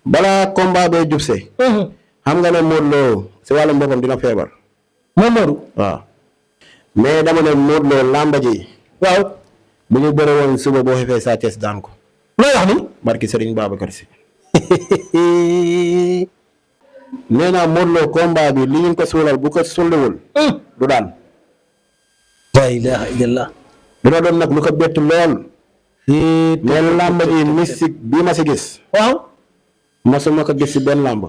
balaa combat bee jubse xam nga ne Modou Lo si wàllum boppam dina feebar. Modou. waaw mais dama ne Modou Lo làmba ji. waaw. bu ñu bëre woon suba boo xefee Sa Thiès daan ko. looy wax ni. barki Serigne Babacar Sy. nee naa Modou Lo combat bi li ñu ko suulal bu ko sulliwul. du daan. la ilaha illallah. dina doon nag lu ko bett lool. mais làmb ji mystique bii ma si gis. waaw. mosuma ko gis si benn làmb.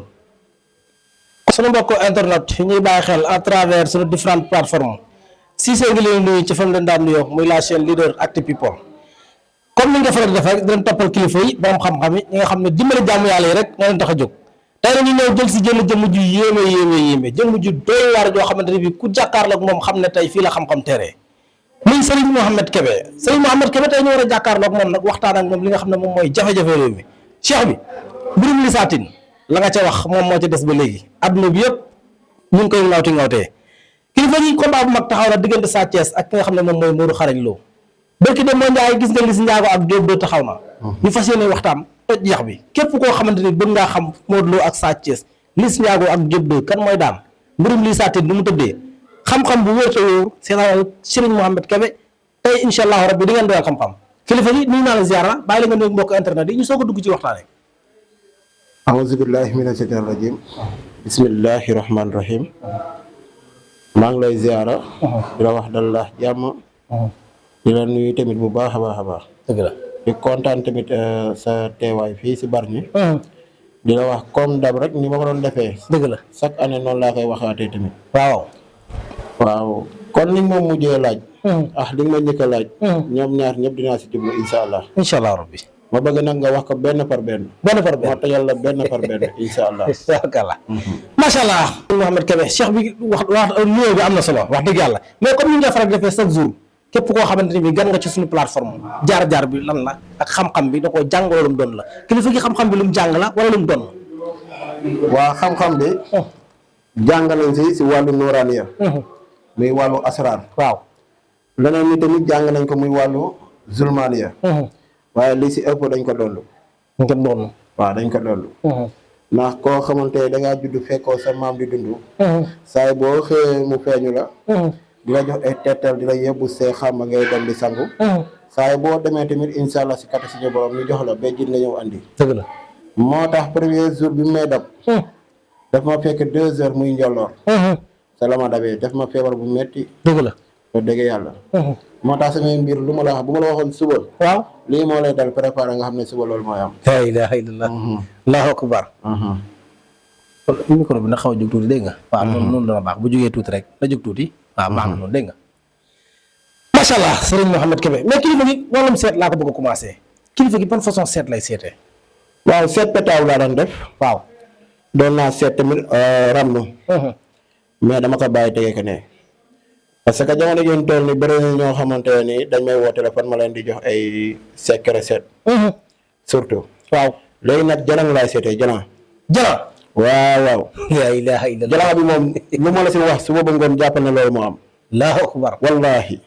sunu mbokk internet yi ñuy bàyyi xel à travers sunu différentes plateformes Cissé ngi leen nuyu ci fam leen daan nuyoo muy la chaîne leader Actu People comme ni nga faral di def rek di leen toppal kilifa yi borom xam-xam yi ñi nga xam ne dimbali jàmm yàlla yi rek moo leen tax a jóg tey nag ñu ñëw jël si jëmm ju yéeme jëmm ju doy waar joo xamante ne bii ku jàkkaarloog moom xam ne tey fii la xam-xam teree muy Serigne Mohamed Kébé Serigne Mohamed Kébé tey ñu war a jàkkaarloog moom nag waxtaan ak moom li nga xam ne moom mooy jafe-jafe réew mi cheikh bi mbirum lisaatin la nga ca wax moom moo ci des ba léegi adduna bi yëpp ñu ngi koy ngawtee kilifa yi combat bu mag taxaw na diggante Sa Thiès ak ki nga xam ne moom mooy Modou Xarañ Lo barki dem moo njaay gis nga Liss Ndiago ak Diop doo taxaw na ñu fas yéene waxtaan toj yax bi képp koo xamante ni bëgg ngaa xam Modou Lo ak Sa Thiès Liss Ndiago ak Diop doo kan mooy daan mbirum lisaatin nu mu tëddee xam-xam bu wér te wóor seetaan Serigne Mohamed Kébé tey incha allahu rabbi di ngeen doyal xam-xam kilifa yi nuyu naa la ziara bàyyi la nga nuyu mbokk internet yi ñu soog a dugg ci waxtaane auzu billahi mina shaytaani rajim bismillahi rahmaani rahim maa ngi lay ziara di la wax dal la jàmm di la nuyu tamit bu baax a baax a baax dëgg la di kontaan tamit sa teewaay fii si Bargny di la wax comme dab rek ni ma ko doon defee dëgg la chaque année noonu laa koy waxaatee tamit waaw kon li nga ma mujjee laaj li nga ma njëkk a laaj ñoom ñaar ñëpp dinaa si jublu incha allah rabbi ma bëgg nag nga wax ko benn par benn ma tajal la benn par benn incha allah macha allah Mohamed Kébé cheikh bi wax nuyoo bi am na solo wax dëgg yàlla mais comme ni nga faral defee chaque jour képp koo xamante ni bi gan nga ci suñu plateforme jaar-jaar bi lan la ak xam-xam bi da koo jàng wala lu mu doon la kilifa gi xam-xam bi lu mu jàng la wala lu mu doon waa xam-xam bi jàng nañ si wàllu nooraniya muy wàllu asrar waaw leneen ni tamit jàng nañ ko muy wàllu zulmaniya waaye li si ëpp dañ ko dollu waaw dañ ko dollu ndax koo xamante da ngaa judd fekkoo sa maam di dund saay boo xëyee mu feeñu la di la jox ay tettal di la yóbbu see xam ngay dem di sangu saay boo demee tamit incha allah si kata suñu borom ñu jox la ba jit nga ñëw andi dëgg la moo tax premier jour bi may dab daf ma fekk 2 heures muy njolloor sa la ma dabee daf ma feebar bu metti dëgg la ko dëgg yàlla moo tax samay mbir lu ma la wax bu ma la waxoon suba waaw lii moo lay dal préparé nga xam ne suba loolu mooy am la ilaha illallah allahu akbar micro bi na xaw a jóg tuuti dégg nga waaw noonu dana baax bu jógee tuuti rek na jóg tuuti waaw baax na noonu dégg nga macha allah Serigne Mohamed Kébé mais kilifa gi wàllum seet laa ko bëgg a commencé kilifa gi ban façon seet lay seetee waaw seet petaaw laa daan def waaw doon naa seet tamit ramlu mais dama ko bàyyi tegee ko ne parce que jamono jën toll ni bëri na ñoo xamante ne ni dañ may woo téléphone ma leen di jox ay secret seet surtout waaw léegi nag jalan laay seetee jalan waaw la ilaha illallah jalan bi moom lu ma la si wax suba ba ngoon jàppal ne loolu moo am allahu akbar wallahi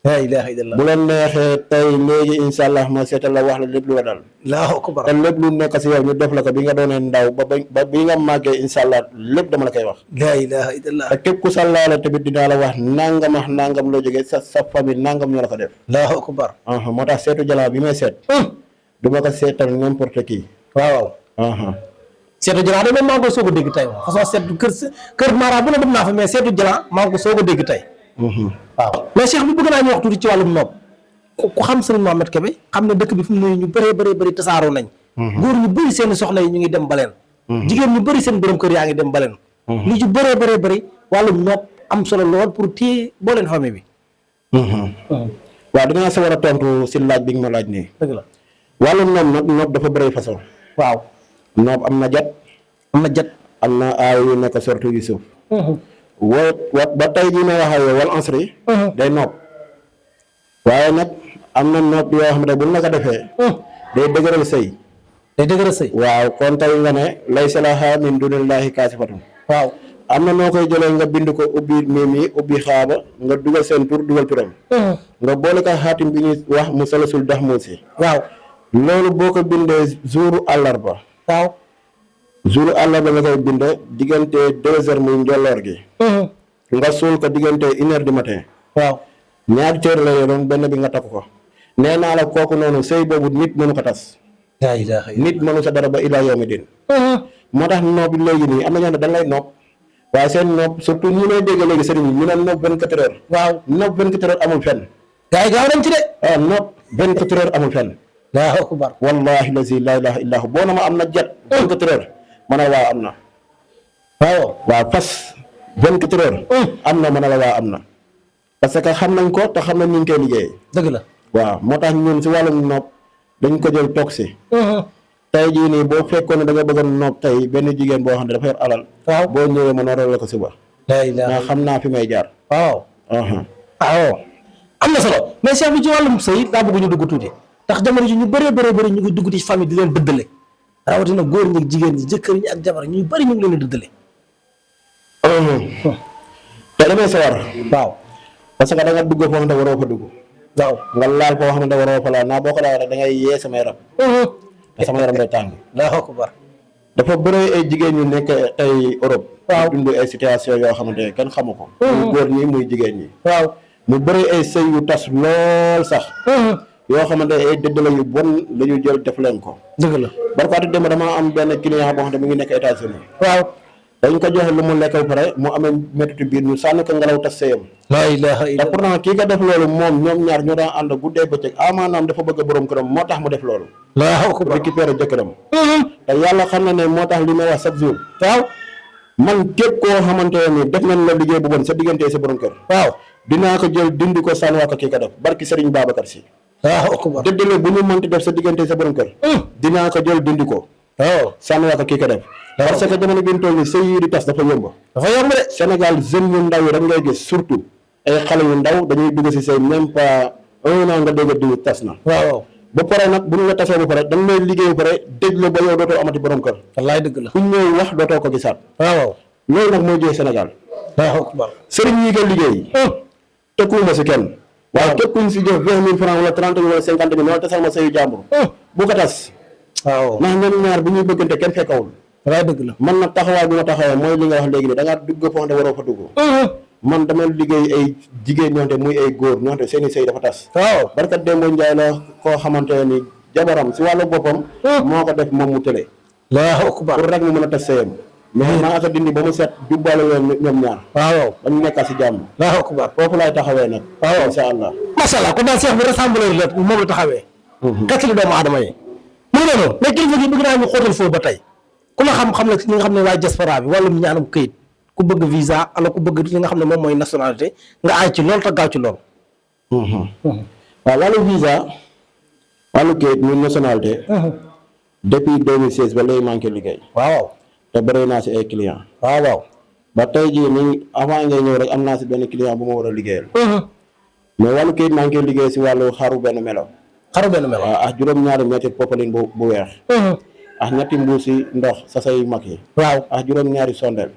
la ilaha illallah bu leen neexee tey léegi incha allah ma seetal la wax la lépp lu la dal allahu akbar te lépp lu nekk si yow ñu def la ko bi nga doonee ndaw ba bi nga màggee incha allah lépp dama la koy wax la ilaha illallah te képp ku sa laale tamit dinaa la wax nangam ak nangam loo jógee sa famille nangam ñoo la ko def allahu akbar moo tax seetu jalaa bi may seet du ma ko seetal n'importe qui waaw seetu jalaa de moom maa ngi ko soog a dégg tey moom façon seetu kër mara bu ne dem naa fa mais seetu jalaa maa ngi ko soog a dégg tey waaw mais cheikh bi bëgg naa ñu wax tuuti ci wàllum nopp ku xam Serigne Mohamed Kébé xam ne dëkk bi fi mu ne ñu bëree tasaaroo nañ góor ñu bëri seen soxna yi ñu ngi dem baleen jigéen ñu bëri seen borom kër yaa ngi dem baleen li ci bëri wàllum nopp am solo lool pour téye boo leen famille bi waaw dinaa sa war a tontu si laaj bi nga ma laaj nii dëgg la wàllum nopp dafa bëri façon waaw nopp am na jat am na aaw yu nekk sortu Yusuf ba tey jii may wax ak yow wal ansri day nopp waaye nag am na nopp yoo xam ne bu la ko defee day dëgëral sëy waaw kon tey nga ne laysa lahaa min dunillahi kaasifatun waaw am na noo koy jëlee nga bind ko ubbi miim yi ubbi xaaba nga dugal seen tur dugal turam nga boole ko xaatim bi ñuy wax mu salasul dax muusi waaw loolu boo ko bindee jouru àllarba waaw jour àllarba nga koy bind diggante 2 heures muy njolloor gi. nga suul ko diggante 1 heure du matin. waaw ñaari cër la doon benn bi nga takk ko. nee naa la kooku noonu sëy boobu nit mënu ko tas. laa ilaaha illa nit mënu sa dara ba ilaa yawmi din. moo tax noob léegi nii am na ñoo xam ne dañ lay noob waaye seen noob surtout ñi may dégg léegi sëriñ ñu ne noob 24 heures. waaw noob 24 heures amul fenn. gars yi gaaw nañ ci de. waaw noob 24 heures amul fenn. Allahu akbar. wallahi lazi laa ilaaha illaa hu boo na ma am na jet 24 heures ma ne waaw am na. waaw fas 24 heures. am na ma ne la waaw am na. parce que xam nañ ko te xam nañ ñu ngi koy liggéey. dëgg la. waaw moo tax ñun si wàllum noob dañ ko jël toog si. tey jii nii boo fekkoon ne da nga bëgg a noob tey benn jigéen boo xam ne dafa yor alal. waaw boo ñëwee ma nooral la ko suba. laa ilaaha ndax xam naa fi may jaar. waaw. waaw am na solo mais Cheikh bi ci wàllum sëy daa bëgg ñu dugg tuuti ndax jamono ji ñu bëree bëri ñu ngi dugg ci famille di leen dëddale rawatina góor ñi ak jigéen ñi jëkkër ñi ak jabar ñu bëri ñu ngi leen di dëddale. te damay sawar. waaw parce que da nga dugg foo xam ne waroo fa dugg. waaw nga laal foo xam ne waroo fa laal naa boo ko laal rek da ngay yee sama yaram. te sama yaram day tàng. Allahu akbar. dafa bëri ay jigéen ñu nekk tey Europe. waaw dund ay situation yoo xamante ne kenn xamu ko. muy góor ñi muy jigéen ñi. waaw mu bëri ay sëy yu tas lool sax. yoo xamante ne ay dëddale yu bon la ñu jël def leen ko. dëgg la. barkaati démb damaa am benn client boo xam ne mi ngi nekk États-Unis. waaw dañ ko joxe lu mu lekk ba pare mu amee méttitu biir ñu sànni ko ngelaw tas sëyam. laa ilaaha te illa pourtant kii ko def loolu moom ñoom ñaar ñoo daan ànd guddee bëccëg amaanaam dafa bëgg borom këram moo tax mu def loolu. Allahu akbar. récupérer jëkkëram. te yàlla xam na ne moo tax li may wax chaque jour. waaw man képp koo xamante ne def nañ la liggéey bu bon sa diggante sa borom kër. waaw dinaa ko jël dindi ko sànni waa ko kii ko def barki Serigne Babacar Sy. Allahu akbar. dëddale bu ñu mënti def sa diggante sa borom kër. dinaa ko jël dindi ko. waaw sànni waa ko kii ko def. parce que jamono bi ñu toll nii sëy yi di tas dafa yomb. dafa yomb de. Sénégal jeunes yu ndaw yi rek ngay gis surtout ay xale yu ndaw dañuy dugg si sëy même pas 1 an nga dégg a diw tas na. waaw ba pare nag bu ñu la tasee ba pare dañ lay liggéey ba pare dëj la ba yow dootoo amati borom kër. wallaay dëgg la. ku ñëw wax dootoo ko gisaat. waaw loolu nag mooy jëy Sénégal. Allahu akbar. sëriñ yi nga liggéey. tëkkuwuma si kenn. waaye képp ku ñu si jox 20 000 francs wala 30 000 wala 50 000 wala tasal ma sëyu jàmbur. bu ko tas. waaw ndax ñoom ñaar bu ñuy bëggante kenn fekkawul. wallaay dëgg la. man nag taxawaay bi ma taxawee mooy li nga wax léegi nii da ngaa dugg foo xam ne waroo fa dugg. man dama liggéey ay jigéen ñoo xam ne muy ay góor ñoo xam ne seen i sëy dafa tas. waaw barkat Demba Ndiaye la koo xamante ne ni jabaram si wàllu boppam. moo ko def moom mu tële. Allahu akbar. pour rek mu mën a tas sëyam. mais maa ko dindi ba mu set jubbaale leen ñoom ñaar. waaw ba ñu nekkaat si jàmm. Allahu akbar. foofu laay taxawee nag. waaw incha allah. macha allah kon daal Cheikh bi rassembleur la moom la taxawee. xettali doomu aadama yi. mu ngi noonu mais kilifa gi bëgg naa ñu xóotal foofu ba tey ku la xam-xam la ñi nga xam ne waaye diaspora bi wàllum ñaanum këyit ku bëgg visa ala ku bëgg li nga xam ne moom mooy nationalité nga aay ci lool te gaaw ci lool. waaw wàllu visa wàllu këyit muy nationalité. depuis 2016 ba léegi maa ngi koy liggéey. waaw te bëri naa si ay clients. waaw ba tey jii nii avant ngay ñëw rek am naa si benn client bu ma war a liggéeyal. mais wàllu këyit maa ngi koy liggéey si wàllu xaru benn melo. xaru benn melo. waaw ak juróom-ñaari mètre popeline bu weex. ak ñetti mbuusi ndox sa say mag yi. waaw ak juróom-ñaari sondeel.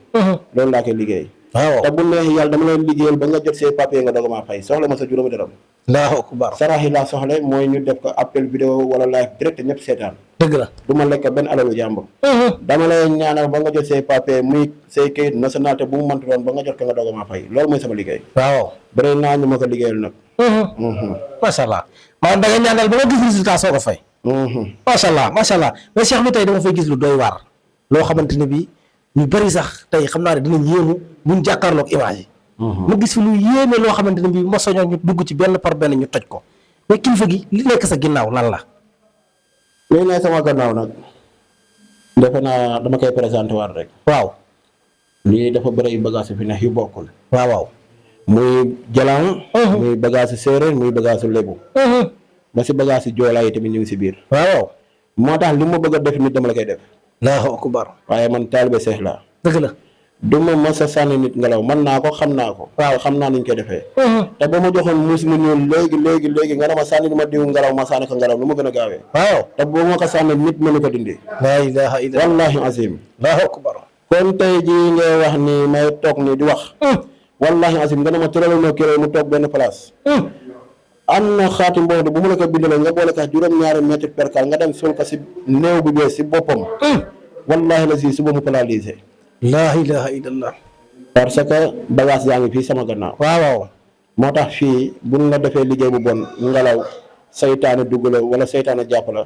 loolu laa koy liggéey. waaw te bu neex yàlla dama leen liggéeyal ba nga jot say papier nga doog maa fay soxla ma sa juróomi dërëm. Allahu akbar. sarax yi laa soxla mooy ñu def ko appel vidéo wala live direct ñëpp seetaan. dëgg la. du ma lekk benn alalu jàmbur. dama lay ñaanal ba nga jot say papier muy say kayit nationalité bu mu mënti doon ba nga jot ko nga doog maa fay loolu mooy sama liggéey. waaw bëri naa ñu ma ko liggéeyal nag. macha allah maanaam da nga ñaanal ba nga gis résultat soo ko fay. macha allah macha allah mais Cheikh bi tey dama fay gis lu doy waar loo xamante ne bii ñu bëri sax tey xam naa ne dinañ yéemu buñ jàkkaarloog image yi. ma gis fi lu yéeme loo xamante ne bii ma soñoon ñu dugg ci benn par benn ñu toj ko mais kilifa gi li nekk sa ginnaaw lan la. léegi nag sama gannaaw nag defe naa dama koy présenté waat rek. waaw lii dafa bëri bagage fi neex yu bokkul. waaw waaw. muy jalan. muy bagage séeréer muy bagage lébu. ba si bagage joolaa yi tamit ñu ngi si biir. waaw moo tax li ma bëgg a def nit dama la koy def. Allahu akbar. waaye man taalibe Seex laa. dëgg la. du ma mës a sànni nit ngelaw man naa ko xam naa ko. waaw xam naa nuñ koy defee. te ba ma joxoon muus mu ñuul léegi nga ne ma sànni ma diw ngelaw ma sànni ko ngelaw nu ma gën a gaawee. waaw te boo ma ko sànni nit mënu ko dindi. laa ilaha illa wallahi azim. Allahu akbar. kon tey jii ngay wax ni may toog ni di wax. wallahi azim nga ne ma tëralal ma kii mu toog benn place. am na xaati mboodu bu mu la ko bindalee nga boole ko juróom-ñaari mètre percal nga dem sul ko si néew bi bees si boppam. wallahi la si suba mu paralysé. laa ilaha illallah. parce que bagage yaa ngi fii sama gannaaw. waaw. moo tax fii buñ la defee liggéey bu bon ngelaw saytaane dugg la wala saytaane jàpp la.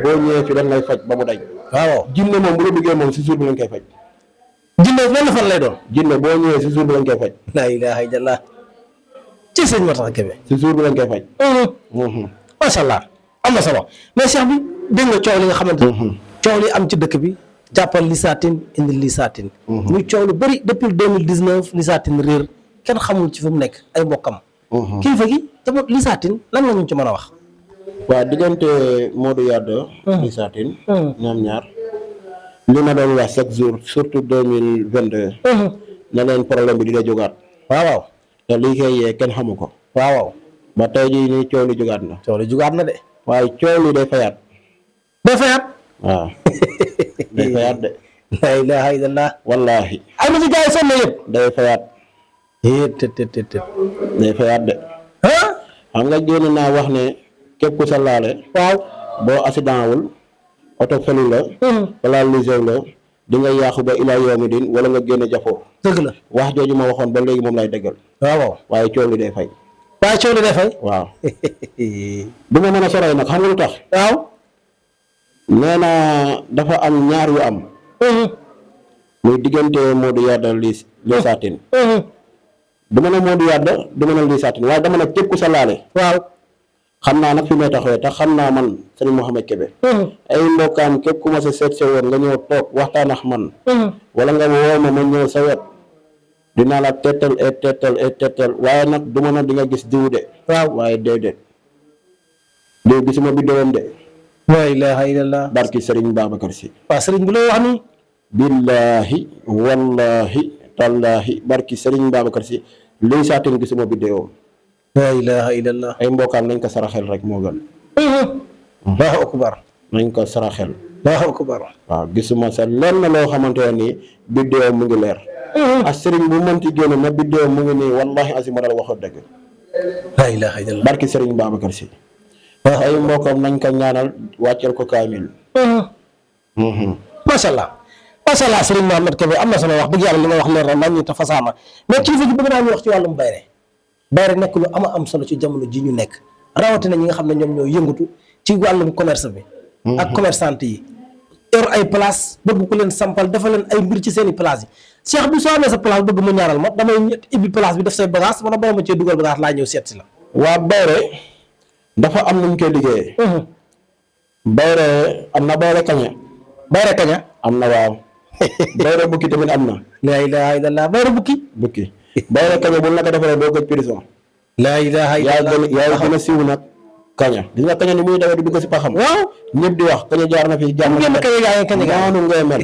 boo ñëwee fi dañ lay faj ba mu dañ. waaw jinne moom bu la duggee moom si jour bi lañ koy faj. jinne benn fan lay doon. jinne boo ñëwee si jour bi lañ koy faj. laa ilaha illallah. ci sëñ Matar Kébé. si jour bi lañ koy faj. macha allah am na solo mais cheikh bi dégg nga coow li nga xamante ni. coow li am ci dëkk bi jàppal Lissa Tine indi Lissa Tine. muy coow lu bëri depuis 2019 Lissa Tine réer kenn xamul ci fu mu nekk ay mbokkam. kilifa gi jamono Lissa Tine lan nga ñu ci mën a wax. waaw diggante Modou Yade. Lissa Tine. ñoom ñaar li ma doon wax chaque jour surtout 2022. ne leen problème bi dina jógaat. waaw. te lii koy yee kenn xamu ko. waaw. ba tey jii nii coow li jógaat na. coow li jugaat na de. waaye coow li day fayaat. day fayaat. waaw day fayaat de. la ilaha illallah. wallaahi. ay na ci gars yi sonn yëpp. day fayaat. day fayaat de. xam nga génn naa wax ne képp ku sa laale. waaw. boo accident wul oto felu la. wala lisew la di nga yàqu ba ilaa yawmi din wala nga génn jafoo. dëgg la. wax jooju ma waxoon ba léegi moom lay dëggal. waaw. waaye coow li day fay. waaye coow li day fay. waaw. du ma mën a soroy nag xam nga lu tax. waaw. nee naa dafa am ñaar yu am. muy diggante Modou Yade Lissa Tine. du ma ne Modou Yade du ma ne Lissa Tine waaye dama ne képp ku sa laale. waaw. xam naa nag fi may taxawee tax xam naa man sëñ Mouhamed Kébé. ay mbokkaam képp ku ma sa seet woon nga ñëw toog waxtaan ak man. wala nga woo ma ñëw sa wet. dinaa la tettal waaye nag du ma ne di nga gis diw de. waaw waaye déedéet. diw gisuma biddewoom de. la ilaha illallah. barki Serigne Babacar Sy. waaw Serigne bu lay wax nii. billahi wallahi tallahi barki Serigne Babacar Sy Lissa Tine gisuma biddewoom. la ilaha illallah. ay mbokkaam nañ ko saraxel rek moo gën. Allahu akbar. nañ ko saraxel. Allahu akbar. waaw gisuma sa lenn loo xamante ne nii biddewoom mu ngi leer. ak Serigne bu mënti génn na biddewoom mu ngi nii wallahi azima dal waxoo dëgg. la ilaha illallah. barki Serigne Babacar Sy. ay mbokkam nañ ko ñaanal wàcceel ko kaamil. macha allah macha allah Serigne Mohamed Kébé am na solo wax dëgg yàlla li nga wax leer na nañ ñu te fasaama mais kilifa gi bëgg naa ñu wax ci wàllum bayre bayre nekk lu am solo ci jamono ji ñu nekk rawatina ñi nga xam ne ñoom ñoo yëngatu ci wàllum commerce bi. ak commerçante yi. yor ay place bëgg ku leen sampal dafa leen ay mbir ci seen i place yi cheikh bi soo amee sa place bëgg mu ñaaral ma damay ibbi place bi def say bagage wala bala ma cee dugal bagage laa ñëw seet si la. waa bayre dafa am nuñ koy liggéeyee. bayre am na bayre kaña. bayre kaña. am na waaw. bayre bukki tamit am na. la ilaha illallah bayre bukki. bukki bayre kaña bu la ko defaree doo gëj prison. la ilaha illallah yaa gën a siiw nag kaña. gis nga kaña ni muy dawee di dugg si paxam. waaw ñëpp di wax kaña jaar na fi. jaar na fi noonu ngay mel.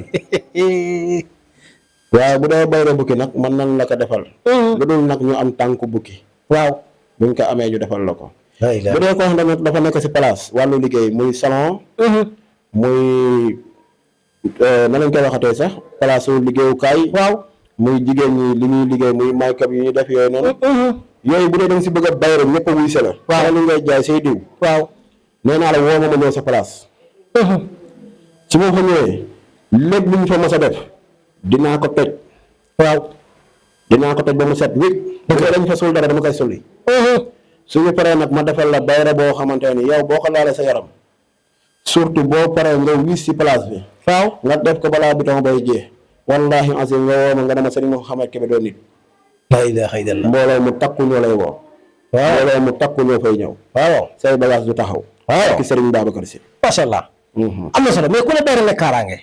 waaye bu dee bayre bukki nag mën nañ la ko defal. lu dul nag ñu am tànku bukki. waaw buñ ko amee ñu defal la ko. bu dee ko xam ne dafa nekk si place wàllu liggéey muy salon. muy na lañ koy waxatee sax place su liggéeyukaay. waaw muy jigéen ñi li ñuy liggéey muy make-up yu ñuy def yooyu noonu. yooyu bu dee da nga si bëgg a bayre ñëpp a wuy se la. waaw li ngay jaay say diw. waaw nee naa la woo ma ñëw sa place. su ma fa ñëwee lépp lu ñu fa mos a def dinaa ko toj. waaw dinaa ko toj ba mu set wécc. bu dee dañ fa sul dara dama koy sulli. suñu paree nag ma defal la bayre boo xamante ne yow boo ko laalee sa yaram surtout boo paree nga wis si place bi. waaw nga def ko balaa biton bay jee. wallahi azim nga woo ma nga dama Serigne Mouhamed Kébé doon nit. la ilaha illallah. mbooloo mu takku ñoo lay woo. waaw mbooloo mu takku ñoo fay ñëw. waaw say bagage du taxaw. waaw ki Serigne Babacar Sy. macha allah. am na solo mais ku ne bayre ne kaaraange.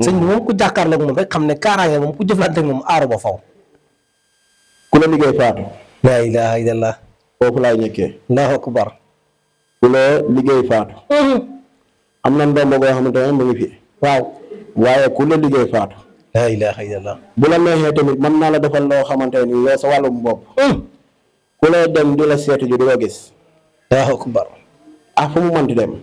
sëñ bi moom ku jàkkaarloog moom rek xam ne kaaraange moom ku jëflante ak moom aaru ba faw. ku la liggéey faatu. la ilaha illallah. foofu laay ñëkkee. allahu akbar. ku la liggéey faatu. am na ndombo goo xamante ne mu ngi fi. waaw waaye ku la liggéey faatu. la ilaha illallah. bu la neexee tamit mën naa la defal loo xamante ne yow sa wàllum bopp. ku lay dem di la seetu ji di la gis. allahu akbar. ah fu mu mënti dem.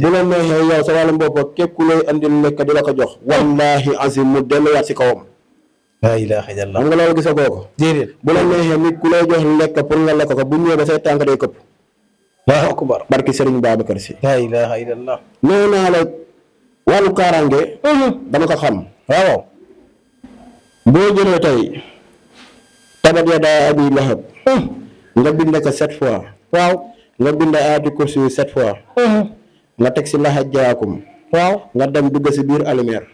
bu la neexee yow sa wàllum bopp képp ku lay andil lekk di la ko jox. wallahi azim mu delluwaat si kawam. la ilaha illallah. xam nga loolu gisagoo ko. déedéet. bu la neexee nit ku lay jox lekk pour nga lekk ko bu ñëwee ba say tànk day këpp. allahu akbar. barki Serigne Babacar Sy. la ilaha illallah. nee naa la wàllu kaaraange. dama ko xam. waaw. boo jëlee tey tabat yadaa abii lahab. nga bind ko 7 fois. waaw. nga bind ayatul kursi 7 fois. nga teg si laxaj jaakum. waaw. nga dem dugg si biir alimeer.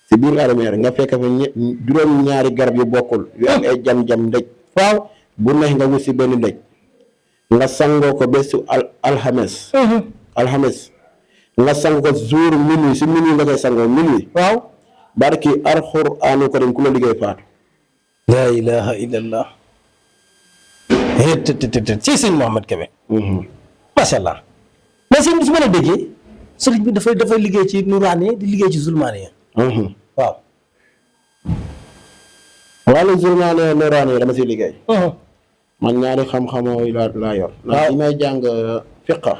si biir alimeer nga fekk fa juróom-ñaari garab yu bokkul. yu am ay jam-jam ndëj. waaw. bu neex nga wut si benn ndëj. nga sangoo ko bésu alxames. alxames nga sang ko jour minuit si minuit nga koy sangoo minuit. waaw. barki alxuraanu karim ku la liggéey faatu. laa ilaha illallah. ci sëñ Mouhamed Kébé. macha allah. mais sëñ bi su ma la déggee sëriñ bi dafay liggéey ci nuraani di liggéey ci zulmaani. waaw. wàllu zulmaani nuraani dama siy liggéey. man ñaari xam-xam yi laa yor. ndax li may jàng fiqa.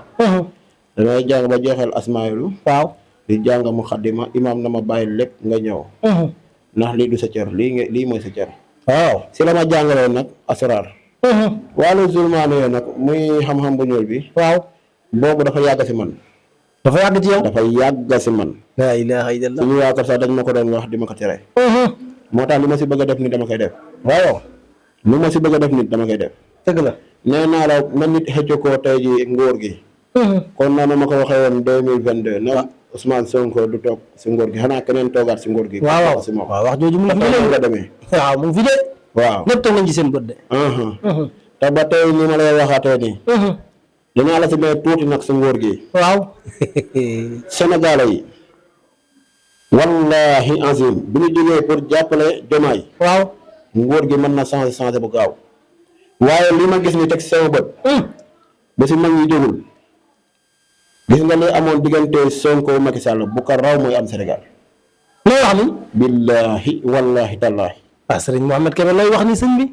damay jàng ba jeexal asmaayilu. waaw. di jàng muqaddima imaam na ma bàyyi lépp nga ñëw. ndax lii du sa cër lii mooy sa cër. waaw. si la ma jàngaloon nag asraar. wàllu zulmaani yooyu nag muy xam-xam bu ñuul bi. waaw. boobu dafa yàgg si man. dafa yàgg ci yow. dafa yàgg si man. laa ilaha illallah. suñu waa kër sax dañ ma ko doon wax di ma ko tere. moo tax li ma si bëgg a def nit dama koy def. waaw. lu ma si bëgg a def nit dama koy def. dëgg la. nee naa la na nit xëcc ko tey ji nguur gi. kon noonu ma ko waxee woon 2022 na Ousmane Sonko du toog si nguur gi xanaa keneen toogaat si nguur gi. waaw si moom waaw wax jooju mu ngi fi la demee. waaw mu ngi fi de. waaw ñëpp teg nañ ci seen bët de. te ba tey ni ma lay waxaatee nii. dinaa la si may tuuti nag si nguur gi. waaw. Sénégalais yi. wallahi azim bu ñu jógee pour jàppale Diomaye. waaw. nguur gi mën na changé bu gaaw. waaye li ma gis ni teg sama bët. ba si mag ñi jógul. gis nga li amoon diggante Sonko Macky Sall bu ko raw mooy am Sénégal. looy wax ni. billahi wallahi tallahi. ah sëriñ Mouhamed Kébé looy wax ni sëñ bi.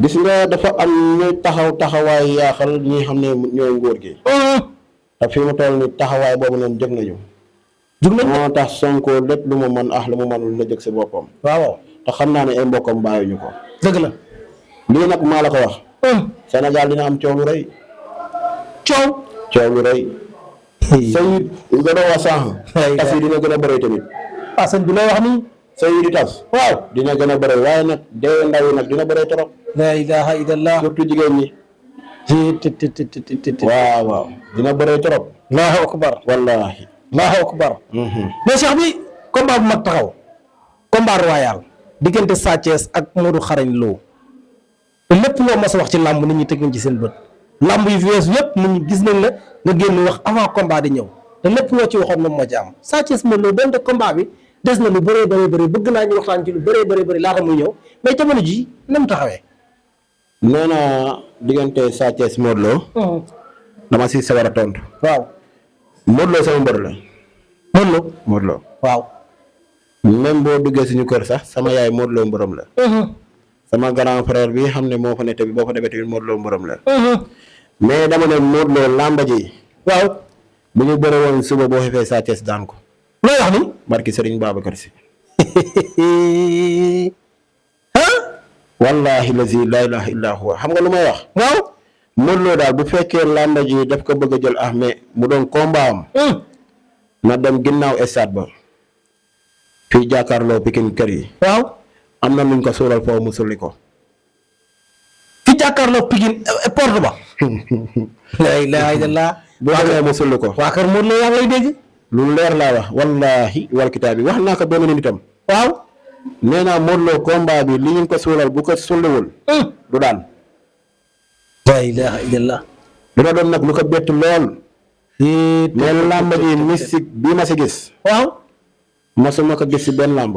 gis nga dafa am ñuy taxawaay yaaxal ñi xam ne ñooy nguur gi. te fi mu toll ni taxawaay boobu noonu jóg nañu. jug nañ moo tax Sonko lépp lu mu mën lu mu mënul na jóg si boppam. waaw. te xam naa ne ay mbokkam bàyyiñu ko. dëgg la. lii nag maa la ko wax. Sénégal dina am coow lu rëy. coow lu rëy. sëy yi nga doon wax sànq. tas yi dina gën a bëri tamit. ah sëñ bi looy wax nii. sëy yi di tas. waaw dina gën a bëri waaye nag dee ndaw yi nag dina bëri trop. la ilaha illallah. surtout jigéen ñi. waaw dina bëri trop. allahu akbar. wallahi. allahu akbar. mais Cheikh bi combat bu mag taxaw. combat royal. diggante Sa Thiès ak Modou Xarañ Lo. te lépp loo mas a wax ci làmb nit ñi teg nañ ci seen bët. làmb yi weesu yëpp nit ñi gis nañ la nga génn wax avant combat di ñëw te lépp loo ci waxoon moom moo ci am Sa Thiès Modou Lo donte combat bi des na lu bëree bëri bëgg naa ñu waxtaan ci lu bëree bëri laata muy ñëw mais jamono ji na mu taxawee. nee naa diggante Sa Thiès Modou Lo. dama si sawar a tontu. waaw. Modou Lo sama mbër la. Modou Lo. waaw. même boo duggee suñu kër sax sama yaay Modou Lo mbërëm la. sama grand frère bi xam ne moo fa ne tamit boo fa demee tamit Modou Lo mbërëm la. mais dama ne Modou Lo làmba ji. waaw. bu ñu bëre woon suba boo xefee Sa Thiès daan ko. looy wax ni. barki Serigne Babacar Si. ah. wallahi lazi la ilaha illa huwa xam nga lu may wax. waaw. Modou Lo daal bu fekkee làmba ji daf ko bëgg a jël mais mu doon combat am. na dem ginnaaw stade ba. fii jàkkaarloo Pikine kër yi. waaw. am na nuñ ko suural foofu mu sulli ko. fi jàkkaarloo Pikine porte ba. la ilaha illallah. bu demee mu sulli ko. waa kër Modou Lo yaa ngi lay dégg. lu leer laa wax wallahi wal kitaab bi wax naa ko benn nitam. waaw. nee naa Modou Lo combat bi li ñu ko suural bu ko sulliwul. du daan. la ilaha illallah. dina doon nag lu ko bett lool. mais làmb ji mystique bii ma si gis. waaw. mosuma ko gis si benn làmb.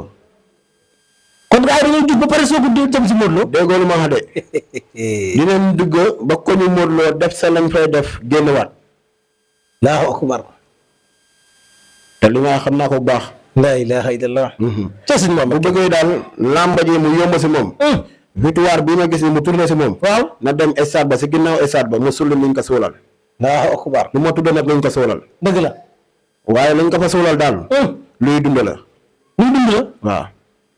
kon gars yi dañoo jug ba pare soo ko jëm si Modou Lo. déggoo lu ma wax de. dinañ dugg ba ko ñu Modou Lo def sa lañ fay def génnewaat. allahu akbar. te li nga xam naa ko bu baax. la ilaha illallah. ca suñ moom bu bëggee daal làmb ji mu yomb si moom. victoire bii ma gis ni mu tourné si moom. waaw. na dem stade ba si ginnaaw stade ba mu sulli liñ ko suulal. allahu akbar. lu ma tudd nag lañ ko suulal. dëgg la. waaye lañ ko fa suulal daal. luy dund la. luy dund la. waaw.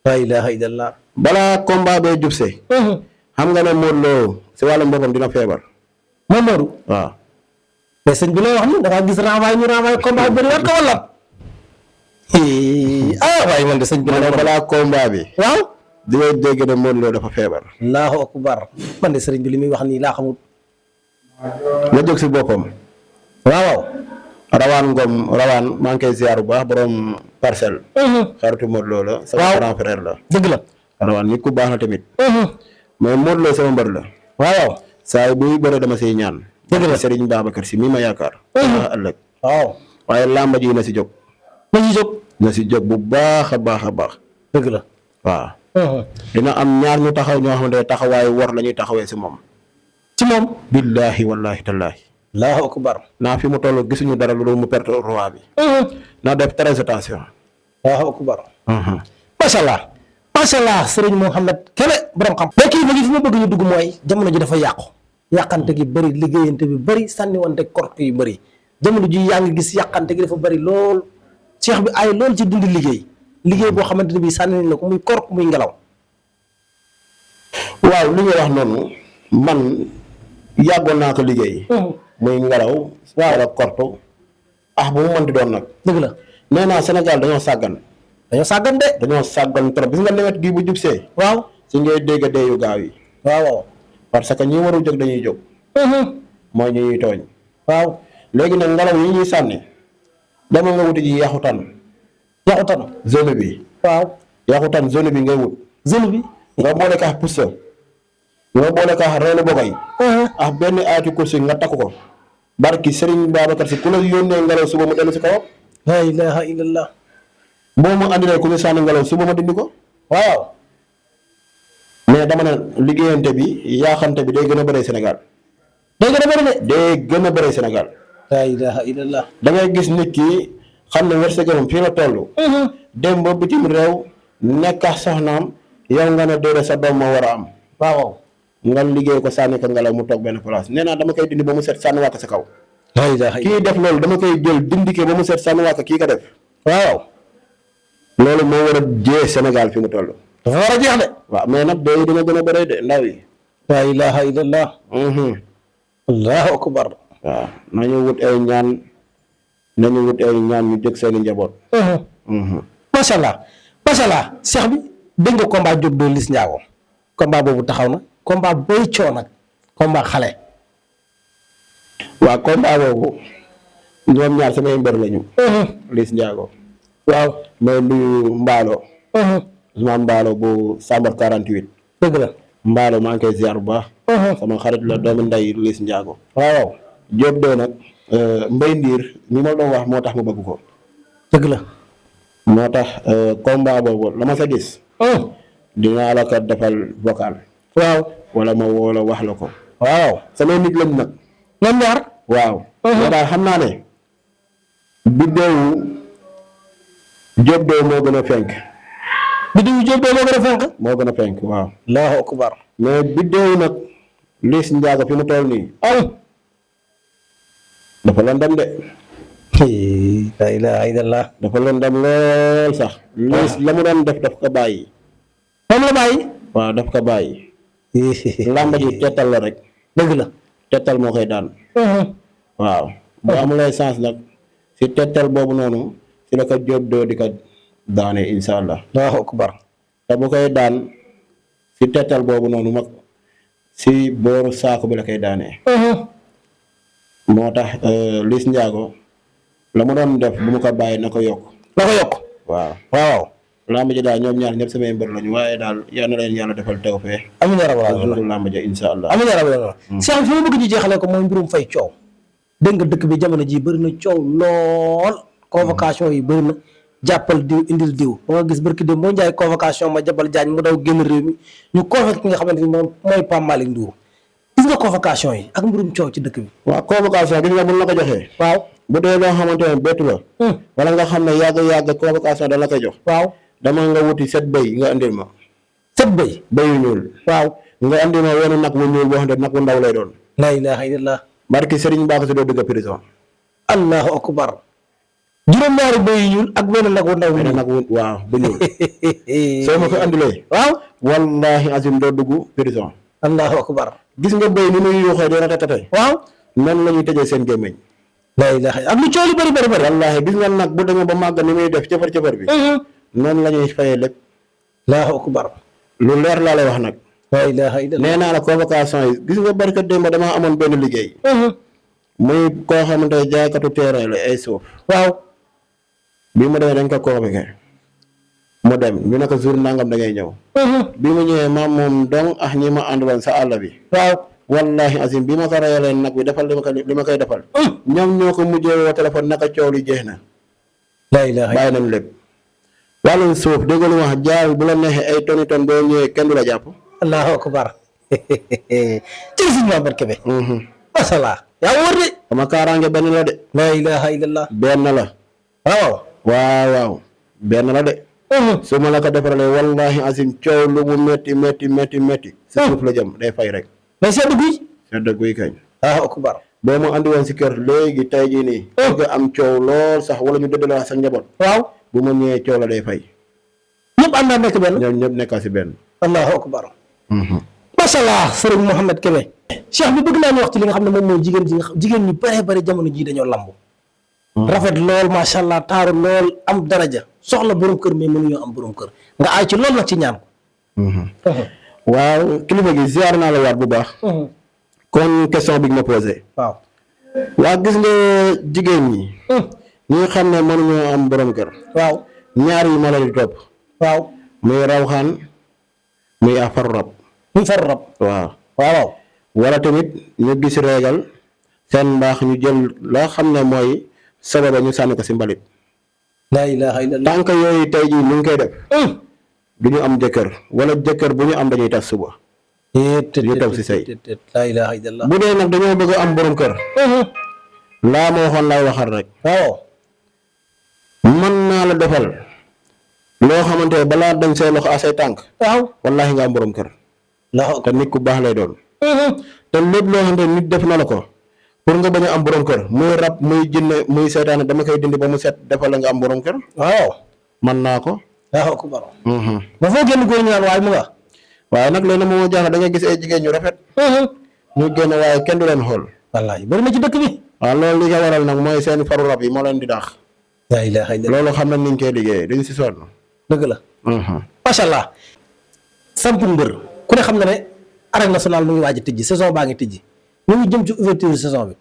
la ilaha illallah. balaa combat bee jub see. xam nga ne Modou Lo si wàllum boppam dina feebar. moom Modou. waaw. mais sëñ bi lay wax ni da ngaa gis renvoyé ñu renvoyé combat bi bëri waat ko wala. waaye man de sëñ bi. ma ne balaa combat bi. waaw. di ngay dégg ne Modou Lo dafa feebar. allahu akbar man de sëriñ bi li muy wax nii laa xamul. nga jóg si boppam. waaw. rawaan maa ngi koy ziar bu baax borom parcelle. xaritu Modou Lo la. sama grand frère la. dëgg la. rawaan nit ku baax na tamit. mais Modou Lo sama mbër la. waaw. saa yi buy bëre dama siy ñaan. dëgg la Serigne Babacar si mi ma yaakaar. ëllëg. waaw. waaye làmba ji na si jóg. na si jóg bu baax a baax a baax. dëgg la. waaw. dina am ñaar ñu taxaw ñoo xamante ne taxawaayu war la ñuy taxawee si moom. ci moom. billaahi wallaahi tallaahi. allahu akbar. naa fi mu toll gisuñu dara lu dul mu perte roi bi. na def très attention. allahu akbar. macha allah. macha allah Serigne Mohamed Kébé borom xam. mais kii fi ma bëgg ñu dugg mooy jamono ji dafa yàqu. yàqante gi bëri liggéeyante bi bëri sànniwante korte yu bëri jamono ji yaa ngi gis yàqante gi dafa bëri lool cheikh bi ay lool ci dindi liggéey boo xamante ne bii sànni nañ la ko muy kork muy ngelaw. waaw li nga wax noonu man yàggoon naa ko liggéey. muy ngelaw. wala kortu bu mu mënti doon nag. dëgg la nee naa Sénégal dañoo sàggan. dañoo sàggan de. dañoo sàggan trop gis nga nawet gii bu jub see. waaw si ngay dégg dee yu gaaw yi. waaw. parce que ñi warul jóg dañuy jóg. mooy ñi ñuy tooñ. waaw léegi nag ngelaw yi ñuy sànni. dama nga wuti ji yaxutan. yaxutan. zone bi. waaw yaxutan zone bi ngay wut. zone bi. nga boole kaax pusa. nga boole kaax reenu bokoy. benn aati kursi nga takk ko. barki Serigne Babacar si ku la yónnee ngelaw suba mu dellu si kawam. la ilaha illallah. boo ma andilee ku ñu sànni ngelaw suba ma dindi ko. waaw. mais dama ne liggéeyante bi yaaxante bi day gën a bëree Sénégal. day gën a bëri de. day gën a bëree Sénégal. la ilaha illallah. da ngay gis nit ki xam ne wërsëgam fii la toll. dem ba bitim réew nekk ak soxnaam yow nga ne déedéet sa doom moo war a am. waaw. nga liggéey ko sànni ko ngelaw mu toog benn place nee naa dama koy dindi ba mu set sànni waa ko sa kaw. la ilaha kii def loolu dama koy jël dindi ko ba mu set sànni waa ko kii ko def. waaw. loolu moo war a jee Sénégal fi mu toll. dafa war a jeex de. waaw mais nag day dina gën a bëree de ndaw yi. la ilaha illallah. allahu akbar. waaw nañu wut ay ñaan ñu jóg seeni njaboot. macha allah macha allah cheikh bi dégg nga combat Diop de Liss Ndiago combat boobu taxaw na combat bay coow nag combat xale. waaw combat boobu ñoom ñaar samay mbër lañu. Liss Ndiago. waaw mooy nuyu Mbaalo. Ousmane Mbaalo bu Sambar 48. dëgg la. Mbaalo maa ngi koy ziar bu baax. sama xarit la doomu nday Liss Ndiago. waaw. Diop de nag Mbay Ndiir mi ma doon wax moo tax ma bëgg ko. dëgg la. moo tax combat boobu la ma sa gis. dinaa la ko defal vocal. waaw. wala ma woo la wax la ko. waaw. samay nit lañ nag. ñoom ñaar. waaw. mais daal xam naa ne. biddeewu Diop de moo gën a fenk. biddeewu Diop de moo gën a fenk. moo gën a fenk waaw. allahu akbar. mais biddeewu nag Liss Ndiago fi mu toll nii. dafa lëndëm de. la ilaha illallah. dafa lëndëm lool sax. Liss la mu doon def daf ko bàyyi. moom la bàyyi. waaw daf ko bàyyi. làmb ji tettal la rek. dëgg la. tettal moo koy daan. waaw bu amulee sens nag si tettal boobu noonu si la ko Diop doo di ko daane insha allah. allahu akbar. te bu koy daan si tettal boobu noonu mag si booru saako bi la koy daanee. moo tax Liss Ndiago la mu doon def bu mu ko bàyyi na ko yokk. na ko yokk. waaw waaw. làmb ji daal ñoom ñaar ñëpp samay mbër lañu waaye daal yal na leen yàlla defal tawfeex. amiin yaa rabbal aalamiin jour làmb ji insha allah. amiin yaa rabbal aalamiin. Cheikh fi ma bëgg ñu jeexalee ko mooy mbirum fay coow. dégg nga dëkk bi jamono ji bëri na coow lool. convocation yi bëri na jàppal diw indil diw ba nga gis barki dem boo njaay convocation ma jabal jaañ mu daw génn réew mi ñu convoqué ki nga xamante ni moom mooy Pape Malick Ndour gis nga convocation yi ak mbirum coow ci dëkk bi. waaw convocation gis nga mun la ko joxee. waaw bu dee loo xamante ne bettu la. wala nga xam ne yàgg convocation da la koy jox. waaw dama nga wuti 7 bëy nga andil ma. 7 bëy. bëy yu ñuul. waaw nga andil ma wenn nag wu ñuul boo xam ne nag wu ndaw lay doon. la ilaha illallah. barki Serigne Ba ko si doo dugg prison. allahu akbar. juróom-ñaari bëy yu ñuul ak benn nag wu ndaw bi. benn nag wu waaw bu ñuul. soo ma ko andilee. waaw. wallahi azim doo dugg prison. allahu akbar. gis nga bëy ni muy yuuxee di ratatate. waaw. noonu la ñuy tëjee seen gémmiñ. la ilaha ak lu coow li bëri wallaahi gis nga nag bu demee ba màgg ni muy def cëfar bi noonu la ñuy fayee lépp allahu akbar lu leer laa lay wax nag la ilaha illallah nee naa la convocation yi gis nga barka démb damaa amoon benn liggéey muy koo xamante ne jaaykatu terrain la ay suuf waaw bi mu demee dañ ko convoqué mu dem ñu ne ko jour nangam da ngay ñëw bi mu ñëwee maam moom dong ak ñi ma àndaloon sa àll bi waaw wallahi azim bi ma ko rayalee nag bi defal li ma koy defal ñoom ñoo ko mujjee woo téléphone naka coow li jeex na la ilaha bàyyi nañ lépp wàllum suuf dégg nga lu wax jaay bu la neexee ay toni ton boo ñëwee kenn du la jàpp allahu akbar ci Sëñ Mamadou Kébé masala yaa wóor de sama kaaraange benn la de la ilaha illallah benn la waaw benn la de su ma la ko defaralee wallahi azim coow lu mu métti sa suuf la jëm day fay rek mais sedd guy kañ allahu akbar boo ma andi woon si kër léegi tey jii nii nga am coow lool sax wala ñu dëddale sa njaboot waaw bu ma ñëwee coow la day fay ñëpp ànd naa nekk benn ñoom ñëpp nekkaa si benn allahu akbar macha allah sëriñ Mouhamed Kébé cheikh bi bëgg naa ñu wax ci li nga xam ne moom mooy jigéen ñu bari jamono jii dañoo lamb rafet lool macha allah taaru lool am daraja soxla borom kër mais mënuñoo am borom kër nga aay ci lool nag ci ñaan ko waaw kilifa gi ziar naa la waat bu baax kon question bi nga ma posé waaw gis nga jigéen ñi ñi xam ne mënuñoo am borom kër waaw ñaar yi ma la di topp waaw muy rawxaan muy faru rab waaw wala tamit ñu gis reegal seen mbaax ñu jël loo xam ne mooy sababa ñu sànni ko si mbalit la ilaha illallah tànk yooyu tey jii ñu ngi koy def du ñu am jëkkër wala jëkkër bu ñu am dañuy tas suba ñu toog si sëy la ilaha illallah bu dee nag dañoo bëgg am borom kër laa ma waxoon laay waxal rek waaw mën naa la defal loo xamante ne balaa dañ say loxo a say tànk waaw wallaahi nga am borom kër te nit ku baax lay doon te lépp loo xamante ne nit def na la ko pour nga bañ a am borom kër muy rab muy jinne muy seytaane dama koy dindi ba mu set defal la nga am borom kër waaw man naa ko waaw ko baro ba foo génn góor ñu naan waaye mu nga waaye nag léegi moo jaaxle da ngay gis ay jigéen ñu rafet ñu génn waaye kenn du leen xool wallaay bari na ci dëkk bi waaw loolu li ko waral nag mooy seen faru rab yi moo leen di daax la ilaha illallah loolu xam nañ niñ koy liggéey dañ si sonn dëgg la macha allah samp mbër ku ne xam na ne arène nationale mu ngi waaj a tijji saison baa ngi tijji ñu ngi jëm ci ouverture saison bi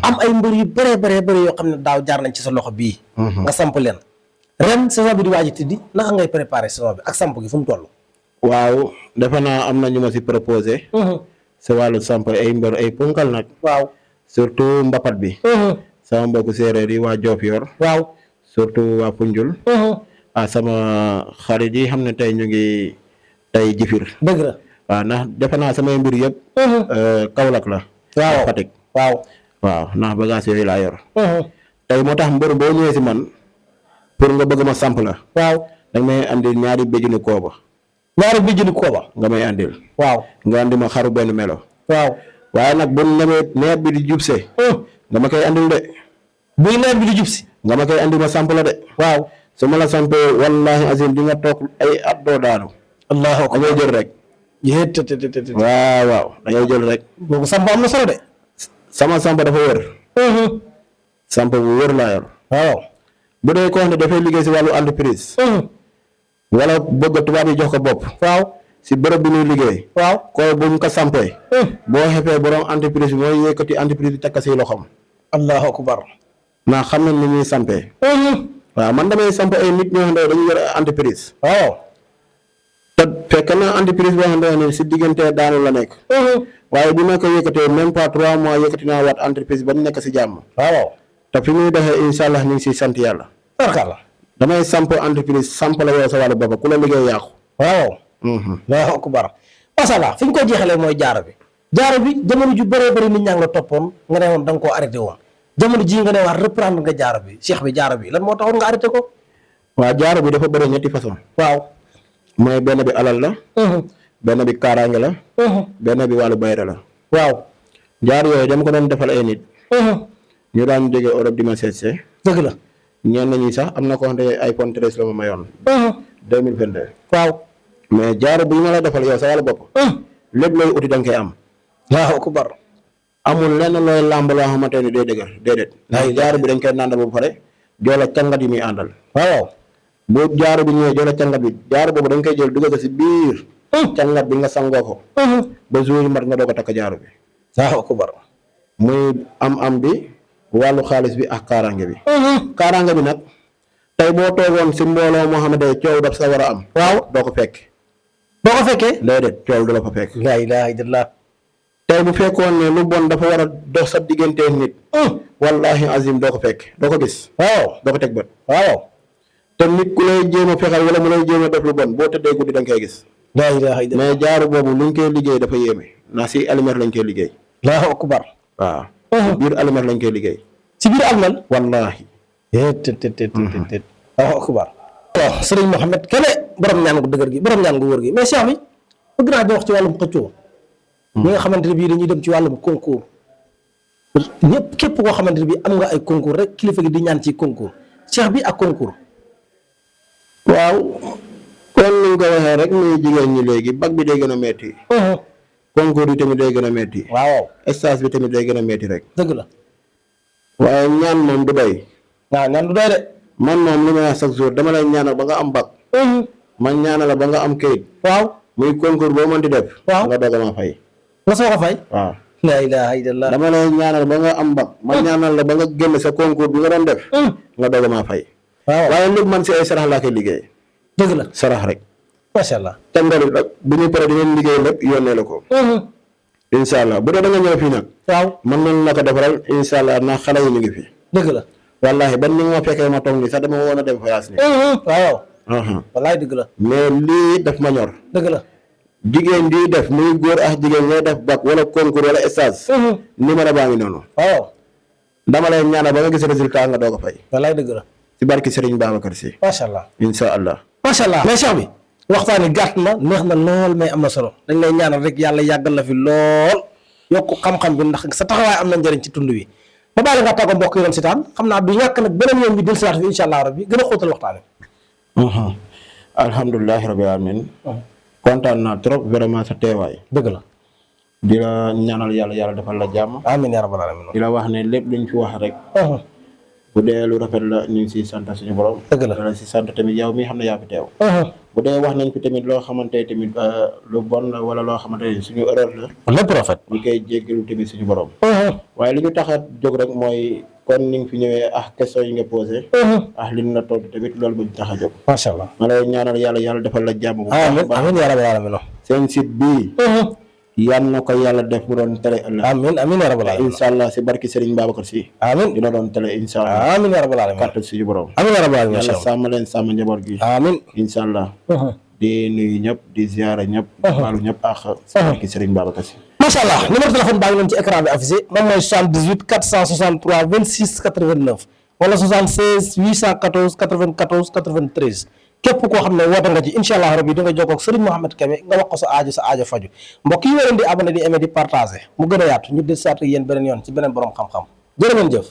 am ay mbër yu bëree yoo xam ne daaw jaar nañ ci sa loxo bii nga samp leen ren saison bi di waaj a tijji naka ngay préparé saison bi ak samp gi fu mu toll waaw defe naa am na ñu ma si proposé sa wàllu samp ay mbër ay punkal nag waaw surtout mbapat bi sama mbokku séeréer yi waa Diofior waaw surtout waa Punjul sama xarit yi xam ne tey ñu ngi tey jifir dëgg la waaw ndax defe naa samay mbir yëpp Kaolack la waaw Fatick waaw ndax bagage yooyu laa yor tey moo tax mbër boo ñëwee si man pour nga bëgg ma samp la waaw danga may andil ñaari béjjinu kooba nga may andil waaw nga andi ma xaru benn melo waaw waaye nag bu nawet bi di jubse nga ma koy andil de buy nawet bi di jubsi nga ma koy andil ma samp la de waaw su ma la sampee wallahi azim di nga toog ay at doo daanu allahu akbar da ngay jël rek waaw da ngay jël rek boobu samp am na solo de sama samp dafa wër samp bu wër laa yor waaw bu dee koo xam ne dafay liggéey si wàllu entreprise wala bëgg tubaab yi jox ko bopp waaw si bërëb bi muy liggéey waaw ko buñ ko sampee boo xefee borom entreprise bi mooy yëkkati entreprise bi tekk si loxoom allahu akbar naa xam nañ ni ñuy sampee waaw man damay samp ay nit ñoo xam ne dañuy yor entreprise waaw te fekk na entreprise boo xam ne si diggante daanu la nekk waaye bi ma ko yëkkatee même pas 3 mois yëkkati naa waat entreprise ba nekk si jàmm waaw te fi muy doxee incha allah ñu ngi siy sant yàlla barkalla damay samp entreprise samp la yow sa wàllu bopp ku la liggéey yàqu waaw allahu akbar macha allah fi ñu ko jeexalee mooy jaaro bi jamono ju bëree bëri nit ñaa ngi la toppoon nga ne woon da nga koo arrêté woon jamono ji nga ne waat reprendre nga jaaro bi cheikh bi jaaro bi lan moo taxoon nga arrêté ko waaw jaaro bi dafa bëri ñetti façon waaw mooy benn bi alal la benn bi kaaraange la benn bi wàllu bayra la waaw jaar yooyu dama ko doon defal ay nit ñu daan jóge Europe di ma seetse dëgg la ñenn ñi sax am na ko xamante iPhone 13 la ma mayoon 2022 waaw mais jaaro bu ñu ma la defal yow sa wàllu bopp lépp looy uti da nga koy am allahu akbar amul lenn looy làmb loo xamante ni day dëgër déedéet ndax jaaro bi dañ koy nàndal ba pare joola cangat yi muy àndal waaw boo jaaro bi ñëwee joola cangat bi jaaro boobu dañ koy jël dugal ko si biir cangat bi nga sangoo ko ba jour yi mat nga doog a takk jaaro bi waaw ku bar muy am bi wàllu xaalis bi ak kaaraange bi kaaraange bi nag tey boo toogoon si mbooloo moo xamante ne coow daf sa war a am waaw doo ko fekk boo ko fekkee déedéet coow du la fa fekk laa ilaaha illallaah tey bu fekkoon ne lu bon dafa war a dox sa diggante nit wallahi azim doo ko fekk doo ko gis waaw doo ko teg bët waaw te nit ku lay jéem a fexal wala mu lay jéem a def lu bon boo tëddee guddi da nga koy gis laa ilaaha illallaah mais jaaru boobu luñ koy liggéey dafa yéeme ndax si aliment lañ koy liggéey Allaahu akbar waaw si biir aliment lañ koy liggéey ci biir almel wallahi tet Allaahu akbar waaw sëriñ Mouhamed Kébé borom ñaan gu dëgër gi borom ñaan gu wóor gi mais Cheikh bi bëgg naa di wax ci wàllum xëccoo ñi nga xamante ne bii dañuy dem ci wàllum concours ñëpp képp koo xamante ne bii am nga ay concours rek kilifa gi di ñaan ci concours Cheikh bi ak concours waaw kon ni nga ko waxee rek muy jigéen ñi léegi bac bi day gën a metti concours yi tamit day gën a metti waaw stage bi tamit day gën a metti rek dëgg la waaye ñaan moom du doy waaw ñaan du doy de man moom li may wax chaque jour dama lay ñaanal ba nga am bac man ñaanal la ba nga am kayit waaw muy concours boo mën di def waaw nga doog a ma fay nga soo ko fay waaw laa ilaaha illallaah dama lay ñaanal ba nga am bac man ñaanal la ba nga génn sa concours bi nga doon def nga doog a maa fay waaw waaye lépp man si ay sarax laa koy liggéey dëgg la sarax rek macha allah te mbalit nag bu ñu paree dinañ liggéey lépp yónnee la ko incha allah bu dee da nga ñëw fii nag waaw man nañ la ko defaral incha allah ndax xale yi ñu ngi fi dëgg la wallahi ban ni nga ma fekkee ma toog nii sax dama woon a dem voyage ni waaw wallaay dëgg la mais lii daf ma ñor dëgg la jigéen di def muy góor ak jigéen ngay def bac wala concours wala stage numéro baa ngi noonu waaw dama lay ñaanal ba nga gis résultat nga doog a fay wallaay dëgg la ci barki Serigne Babacar Sy macha allah incha allah macha allah mais Cheikh bi waxtaan wi gàtt na neex na lool mais am na solo dañ lay ñaanal rek yàlla yàggal la fi lool yokk xam-xam bi ndax sa taxawaay am na njëriñ ci tund wi ba bàyyi la nga tàggoo mbokk yi doon sitaan xam naa du ñàkk nag beneen yoon bi del siwaat fi incha allah rabbi gën a xóotal waxtaan wi alhamdulilahi rabbil alamin kontaan naa trop vraiment sa teewaay dëgg la di la ñaanal yàlla defal la jàmm amiin yaa rabbal alamin di la wax ne lépp luñ fi wax rek bu dee lu rafet la ñu ngi siy sant suñu borom dëgg la dala si sant tamit yow mi xam ne yaa fi teew bu dee wax nañ fi tamit loo xamante tamit lu bon la wala loo xamante ni suñu erreur la lépp rafet ñu koy jéggalu tamit suñu borom waaye li ñu tax a jóg rek mooy kon ni nga fi ñëwee question yi nga posé li ñu la tontu tamit loolu bu ñu tax a jóg macha allah ma lay ñaanal yàlla defal la jàmm bu baax amiin yaa rabbal alamin seen site bii yal na ko yàlla def mu doon télé ëllëg amiin yaa rabbal alamin incha allah si barki Serigne Babacar Sy amiin dina doon télé incha allah amiin yaa rabbal alamin kàttan suñu borom amiin yaa rabbal alamin yàlla sàmm leen sàmm njaboot gi amiin incha allah di nuyu ñëpp di ziara ñëpp baalu ñëpp ak si barki Serigne Babacar Sy macha allah numéro téléphone baa ngi noonu ci écran bi affiché moom mooy 78 463 26 89 wala 76 814 94 93 képp koo xam ne woote nga ci incha allah rabbi di nga jokkoo ak Serigne Mouhamed Kébé nga wax ko sa aajo faju mbokk yi wareen di abonné di aimé di partagé mu gën a yaatu ñu des saat ak yéen beneen yoon ci beneen borom xam-xam jërë ngeen jëf